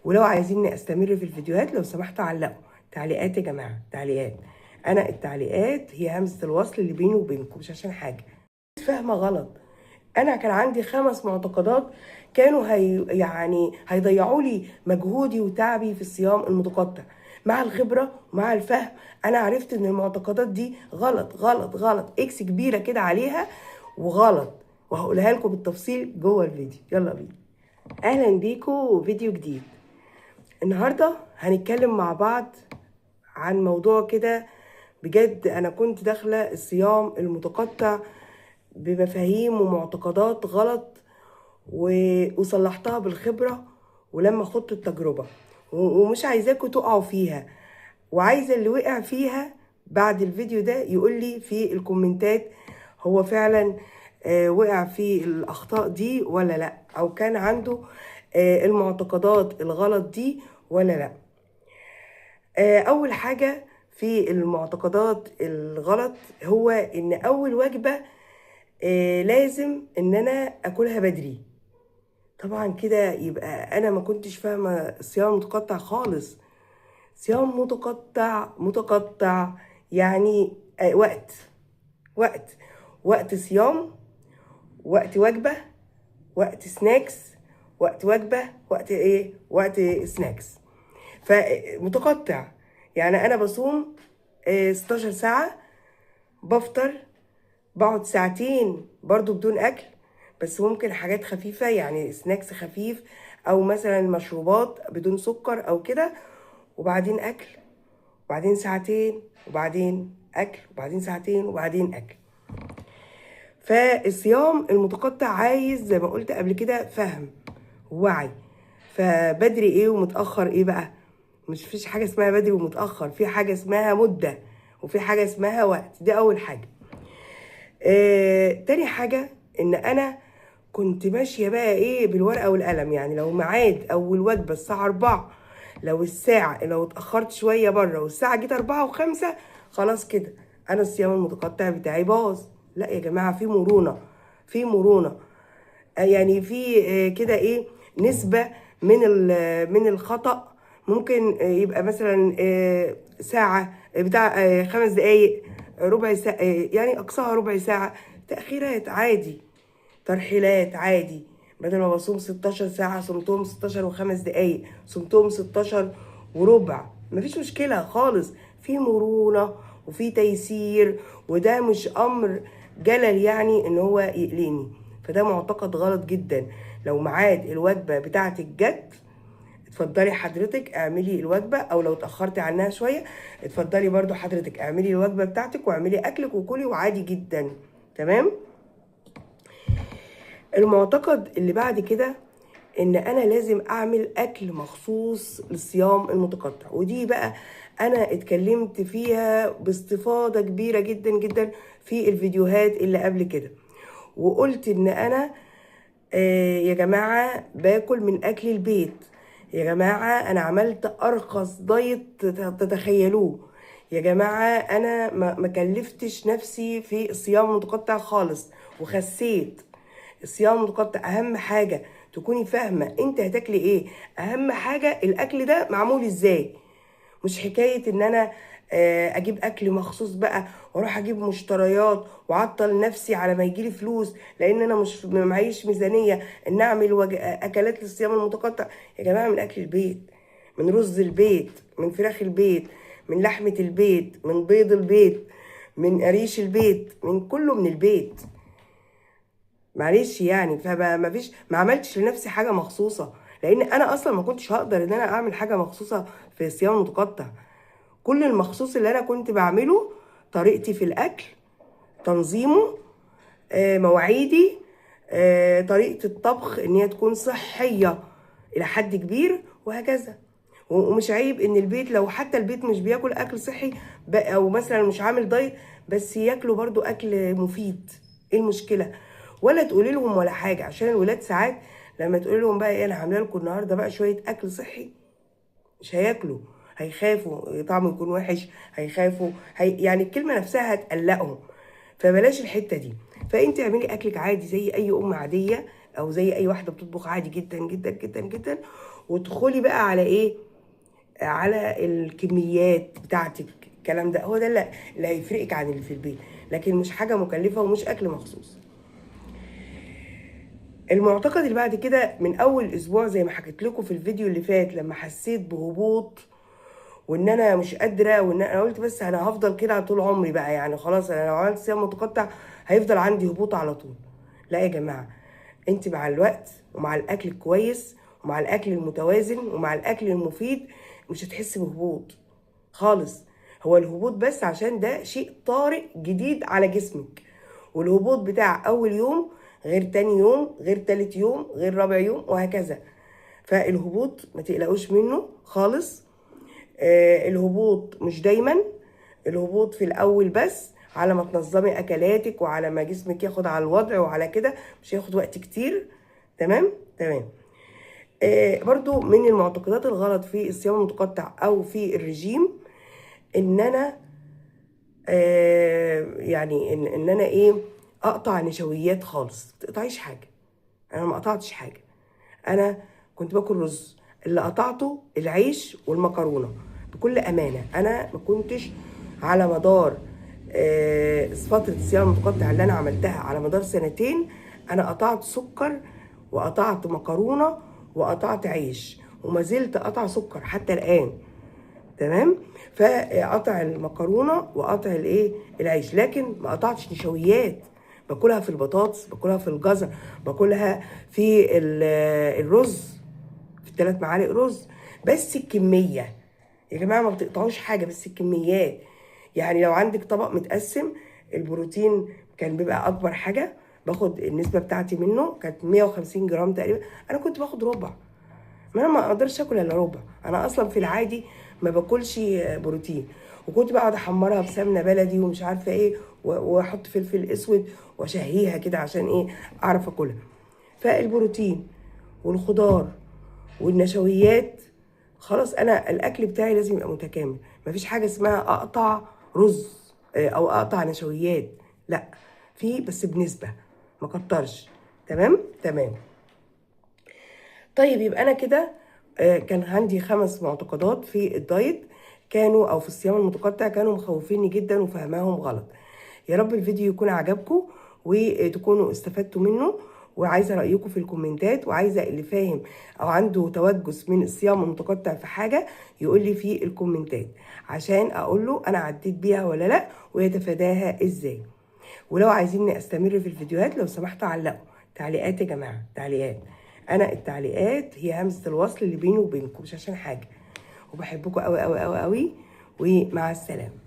ولو عايزيني استمر في الفيديوهات لو سمحتوا علقوا تعليقات يا جماعة، تعليقات. انا التعليقات هي همزه الوصل اللي بيني وبينكم، مش عشان حاجة. فاهمه غلط. انا كان عندي 5 معتقدات كانوا يعني هيضيعوا لي مجهودي وتعبي في الصيام المتقطع. مع الخبرة ومع الفهم انا عرفت ان المعتقدات دي غلط غلط غلط، اكس كبيرة كده عليها وغلط، وهقولها لكم بالتفصيل جوه الفيديو. يلا بينا. اهلا بيكم وفيديو جديد. النهارده هنتكلم مع بعض عن موضوع كده بجد انا كنت داخله الصيام المتقطع بمفاهيم ومعتقدات غلط، وصلحتها بالخبرة ولما خدت التجربة، ومش عايزاكم تقعوا فيها، وعايزه اللي وقع فيها بعد الفيديو ده يقول لي في الكومنتات هو فعلا وقع في الاخطاء دي ولا لا، او كان عنده المعتقدات الغلط دي ولا لا. اول حاجة في المعتقدات الغلط هو ان اول وجبة لازم ان انا اكلها بدري. طبعا كده يبقى انا ما كنتش فاهمه الصيام المتقطع خالص. صيام متقطع متقطع يعني وقت وقت وقت صيام، وقت وجبة، وقت snacks، وقت وجبة، وقت ايه، وقت snacks. فمتقطع يعني انا بصوم 16 ساعة، بفطر، بقعد ساعتين برضو بدون اكل، بس ممكن حاجات خفيفة يعني snacks خفيف او مثلا مشروبات بدون سكر او كده، وبعدين اكل، وبعدين ساعتين، وبعدين اكل، وبعدين ساعتين، وبعدين اكل. فالصيام المتقطع عايز زي ما قلت قبل كده فهم ووعي. فبدري ايه ومتأخر ايه بقى؟ مش فيش حاجة اسمها بدري ومتأخر، في حاجة اسمها مدة وفي حاجة اسمها وقت. دي اول حاجة. تاني حاجة ان انا كنت ماشية بقى ايه بالورقة والقلم، يعني لو ميعاد اول وجبة الساعة 4، لو الساعة لو اتأخرت شوية بره والساعة جت 4:05 خلاص كده انا الصيام المتقطع بتاعي باظ. لا يا جماعة، في مرونة، في مرونة، يعني في كده ايه نسبة من الخطأ، ممكن يبقى مثلا ساعة بتاع 5 دقايق، ربع ساعة، يعني أقصاها ربع ساعة، تأخيرات عادي، ترحيلات عادي. بدل ما بصوم 16 ساعة صمتهم 16 و5 دقايق، صمتهم 16 وربع، مفيش مشكلة خالص. في مرونة وفي تيسير، وده مش أمر جلل يعني إن هو يقلقني. فده معتقد غلط جدا. لو ميعاد الوجبة بتاعتك جت اتفضلي حضرتك اعملي الوجبة، او لو اتأخرتي عنها شوية اتفضلي برضو حضرتك اعملي الوجبة بتاعتك واعملي اكلك وكلي وعادي جدا. تمام. المعتقد اللي بعد كده ان انا لازم اعمل اكل مخصوص للصيام المتقطع، ودي بقى انا اتكلمت فيها باستفاضة كبيرة جدا جدا في الفيديوهات اللي قبل كده، وقلت ان انا يا جماعة باكل من اكل البيت، يا جماعة أنا عملت أرخص دايت تتخيلوه، يا جماعة أنا ما كلفتش نفسي في الصيام المتقطع خالص وخسيت. الصيام المتقطع أهم حاجة تكوني فاهمة أنت هتاكلي إيه، أهم حاجة الأكل ده معمول إزاي، مش حكاية إن أنا أجيب أكل مخصوص بقى وأروح أجيب مشتريات وأعطل نفسي على ما يجيلي فلوس، لأن أنا مش معيش ميزانية إن أعمل أكلات للصيام المتقطع. يا جماعة من أكل البيت، من رز البيت، من فراخ البيت، من لحمة البيت، من بيض البيت، من قريش البيت، من كله من البيت. معلش يعني، فما فيش، ما عملتش لنفسي حاجة مخصوصة، لأن أنا أصلا ما كنتش هقدر إن أنا أعمل حاجة مخصوصة في الصيام المتقطع. كل المخصوص اللي أنا كنت بعمله طريقتي في الأكل، تنظيمه، مواعيدي، طريقة الطبخ إن هي تكون صحية إلى حد كبير وهكذا. ومش عيب إن البيت لو حتى البيت مش بياكل أكل صحي أو مثلا مش عامل دايت، بس ياكلوا برضو أكل مفيد. إيه المشكلة؟ ولا تقولي لهم ولا حاجة، عشان الولاد ساعات لما تقولي لهم بقى إيه أنا عاملة لكم النهاردة بقى شوية أكل صحي، مش هياكلوا، هيخافوا طعمه يكون وحش، هيخافوا، يعني الكلمة نفسها هتقلقهم. فبلاش الحتة دي. فانت اعملي اكلك عادي زي اي ام عادية او زي اي واحدة بتطبخ عادي جدا جدا جدا جدا، وادخلي بقى على ايه، على الكميات بتاعتك. الكلام ده هو ده اللي هيفرقك عن اللي في البيت، لكن مش حاجة مكلفة ومش اكل مخصوص. المعتقد اللي بعد كده، من اول اسبوع زي ما حكيت لكم في الفيديو اللي فات، لما حسيت بهبوط وان انا مش قادرة، وان انا قلت بس انا هفضل كده طول عمري بقى، يعني خلاص انا لو عملت صيام متقطع هيفضل عندي هبوط على طول. لا يا جماعة، انت مع الوقت ومع الاكل الكويس ومع الاكل المتوازن ومع الاكل المفيد مش هتحسي بهبوط خالص. هو الهبوط بس عشان ده شيء طارئ جديد على جسمك، والهبوط بتاع اول يوم غير تاني يوم غير تالت يوم غير رابع يوم وهكذا. فالهبوط ما تقلقوش منه خالص. الهبوط مش دايما، الهبوط في الاول بس على ما تنظمي اكلاتك وعلى ما جسمك ياخد على الوضع وعلى كده، مش هياخد وقت كتير. تمام تمام. برضو من المعتقدات الغلط في الصيام المتقطع او في الرجيم، ان انا يعني ان انا ايه، اقطع نشويات خالص. ما تقطعيش حاجة، انا ما قطعتش حاجة، انا كنت باكل رز، اللي قطعته العيش والمكرونه. بكل امانه انا ما كنتش على مدار فترة الصيام المتقطع اللي انا عملتها على مدار سنتين، انا قطعت سكر وقطعت مكرونه وقطعت عيش، وما زلت قطع سكر حتى الان. تمام. فقطع المكرونه وقطع الايه، العيش، لكن ما قطعتش نشويات. باكلها في البطاطس، باكلها في الجزر، باكلها في الرز، في 3 معالق رز، بس الكمية يا جماعة ما بتقطعوش حاجة، بس الكميات. يعني لو عندك طبق متقسم، البروتين كان بيبقى اكبر حاجة، باخد النسبة بتاعتي منه كانت 150 جرام تقريبا، انا كنت باخد ربع، ما انا ما اقدرش اكل الا ربع، انا اصلا في العادي ما باكلش بروتين، وكنت بقعد احمرها بسمنه بلدي ومش عارفه ايه، واحط فلفل اسود واشهيها كده عشان ايه، اعرف اكلها. فالبروتين والخضار والنشويات، خلاص انا الاكل بتاعي لازم يبقى متكامل، مفيش حاجة اسمها اقطع رز او اقطع نشويات، لا، في بس بنسبة، ما كترش. تمام تمام. طيب يبقى انا كده كان عندي 5 معتقدات في الدايت كانوا، او في الصيام المتقطع، كانوا مخوفيني جدا وفهماهم غلط. يا رب الفيديو يكون عجبكم وتكونوا استفدتوا منه، وعايزه رايكم في الكومنتات، وعايزه اللي فاهم او عنده توجس من الصيام المتقطع في حاجة يقول لي في الكومنتات عشان اقول له انا عديت بيها ولا لا، ويتفاداها ازاي. ولو عايزيني استمر في الفيديوهات لو سمحتوا علقوا تعليقات يا جماعة، تعليقات. انا التعليقات هي همزه الوصل اللي بيني وبينكم، مش عشان حاجة. وبحبكم قوي قوي قوي قوي، ومع السلامة.